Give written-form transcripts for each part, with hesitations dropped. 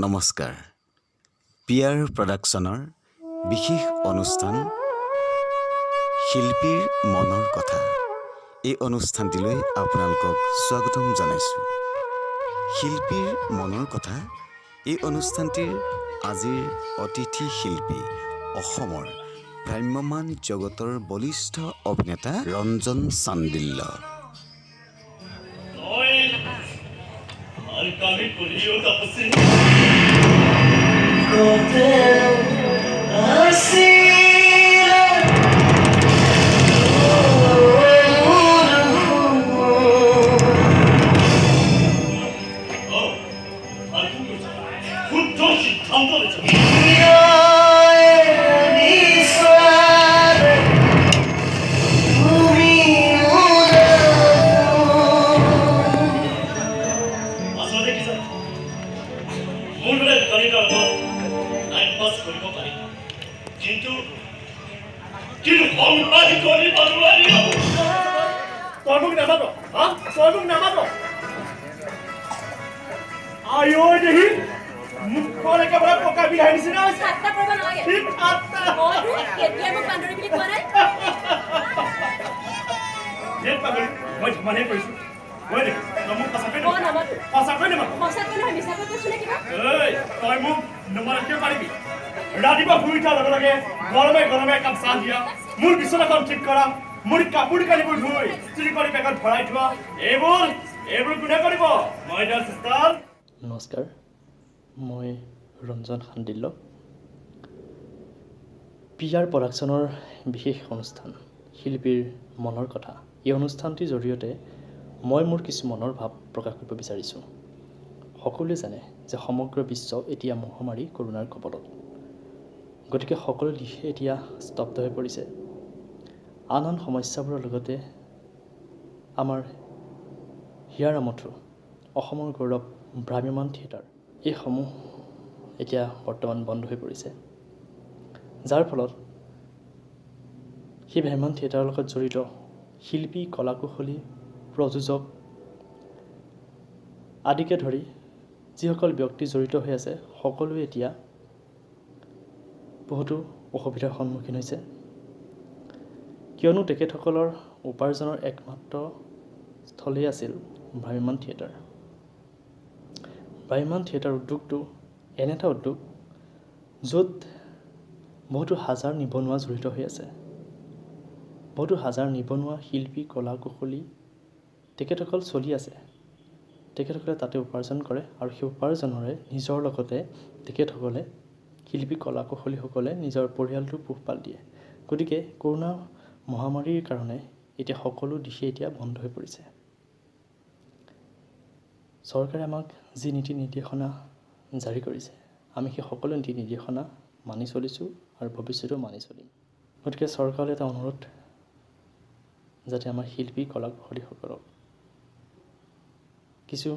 নমস্কাৰ। P R প্ৰডাকশ্যনৰ বিশেষ অনুষ্ঠান শিল্পীৰ মনৰ কথা, এই অনুষ্ঠানটিলৈ আপোনালোকক স্বাগতম জনাইছোঁ। শিল্পীৰ মনৰ কথা এই অনুষ্ঠানটিৰ আজিৰ অতিথি শিল্পী অসমৰ ভ্ৰাম্যমাণ জগতৰ বলিষ্ঠ অভিনেতা ৰঞ্জন চান্দিল্য। তই ভাল কামে কৰিও তাপসী। কতে আছিলে মোৰ সোণ? অ, ভাল কাম কৰিছ, শুদ্ধ সিদ্ধান্ত লৈছ। কিয় এৰিছালে তুমি মোৰ আপোন? আচলতে কি জান, মোৰ দৰে দোকানী এটাৰ লগত টাইম পাছ কৰিব পাৰি, কিন্তু সংসাৰ কৰিব নোৱাৰি। তই মোক নামাত, হা? তই মোক নামাত? আইঐ দেহি, মুখখন একেবাৰে পকা বিলাহী নিচিনা হৈছে। ঠাট্টা কৰিব নালাগে। কি ঠাট্টা? মইতো কেতিয়াই মোক বান্দৰী বুলি কোৱা নাই। ধেত পাগলী, মই ধেমালিহে কৰিছো। ঐ দেহি, তই মোক সঁচাকৈ মই নামাতো। সঁচাকৈ নামাত? সঁচাকৈ নহয়, মিছাকৈ কৈছো নে কিবা? ঐ, তই মোক নমাৰাখিব পাৰিবি? ৰাতিপুৱা শুই উঠাৰ লগে লগে গৰমে গৰমে একাপ চাহ দিয়া, মোৰ বিচনাখন ঠিক কৰা, মোৰ কাপোৰ কানিবোৰ ধুই ইস্ত্ৰি কৰি বেগত ভৰাই থোৱা, এইবোৰ কোনে কৰিব, মই ডিয়াৰ চিষ্টাৰ? নমস্কাৰ, মই ৰঞ্জন শাণ্ডিল্য। পি আৰ প্ৰডাকশ্যনৰ বিশেষ অনুষ্ঠান শিল্পীৰ মনৰ কথা, এই অনুষ্ঠানটিৰ জৰিয়তে মই মোৰ কিছু মনৰ ভাৱ প্ৰকাশ কৰিব বিচাৰিছোঁ। সকলোৱে জানে যে সমগ্ৰ বিশ্ব এতিয়া মহামাৰী কৰোণাৰ কবলত। গতিকে সকলো দিশে এতিয়া স্তব্ধ হৈ পৰিছে। আন আন সমস্যাবোৰৰ লগতে আমাৰ হিয়াৰ আমঠু, অসমৰ গৌৰৱ ভ্ৰাম্যমাণ থিয়েটাৰ, এইসমূহ এতিয়া বৰ্তমান বন্ধ হৈ পৰিছে, যাৰ ফলত সেই ভ্ৰাম্যমাণ থিয়েটাৰৰ লগত জড়িত শিল্পী, কলা কুশলী, প্ৰযোজক আদিকে ধৰি যিসকল ব্যক্তি জড়িত হৈ আছে, সকলোৱে এতিয়া বহুতো অসুবিধাৰ সন্মুখীন হৈছে, কিয়নো তেখেতসকলৰ উপাৰ্জনৰ একমাত্ৰ স্থলেই আছিল ভ্ৰাম্যমাণ থিয়েটাৰ। ভ্ৰাম্যমাণ থিয়েটাৰ উদ্যোগটো এনে এটা উদ্যোগ য'ত বহুতো হাজাৰ নিবনুৱা জড়িত হৈ আছে। বহুতো হাজাৰ নিবনুৱা শিল্পী, কলা কুশলী তেখেতসকল চলি আছে। তেখেতসকলে তাতে উপাৰ্জন কৰে আৰু সেই উপাৰ্জনেৰে নিজৰ লগতে তেখেতসকলে, শিল্পী কলা কুশলীসকলে নিজৰ পৰিয়ালটো পোহপাল দিয়ে। গতিকে কৰোণা মহামাৰীৰ কাৰণে এতিয়া সকলো দিশেই এতিয়া বন্ধ হৈ পৰিছে। চৰকাৰে আমাক যি নীতি নিৰ্দেশনা জাৰি কৰিছে, আমি সেই সকলো নীতি নিৰ্দেশনা মানি চলিছোঁ আৰু ভৱিষ্যতেও মানি চলিম। গতিকে চৰকাৰলৈ এটা অনুৰোধ, যাতে আমাৰ শিল্পী কলা কুশলীসকলক কিছু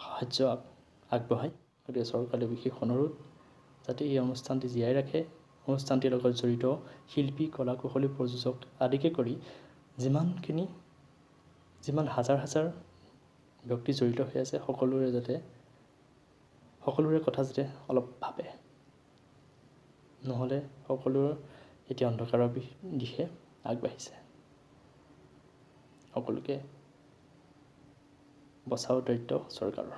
সাহাৰ্য আগবঢ়ায়। গতিকে চৰকাৰলৈ বিশেষ অনুৰোধ, যাতে এই অনুষ্ঠানটি জীয়াই ৰাখে। অনুষ্ঠানটিৰ লগত জড়িত শিল্পী, কলা কুশলী, প্ৰযোজক আদিকে কৰি যিমানখিনি, যিমান হাজাৰ হাজাৰ ব্যক্তি জড়িত হৈ আছে, সকলোৰে কথা যাতে অলপ ভাবে। নহ'লে সকলোৰে এতিয়া অন্ধকাৰৰ দিশে আগবাঢ়িছে। সকলোকে বচাও দায়িত্ব চৰকাৰৰ।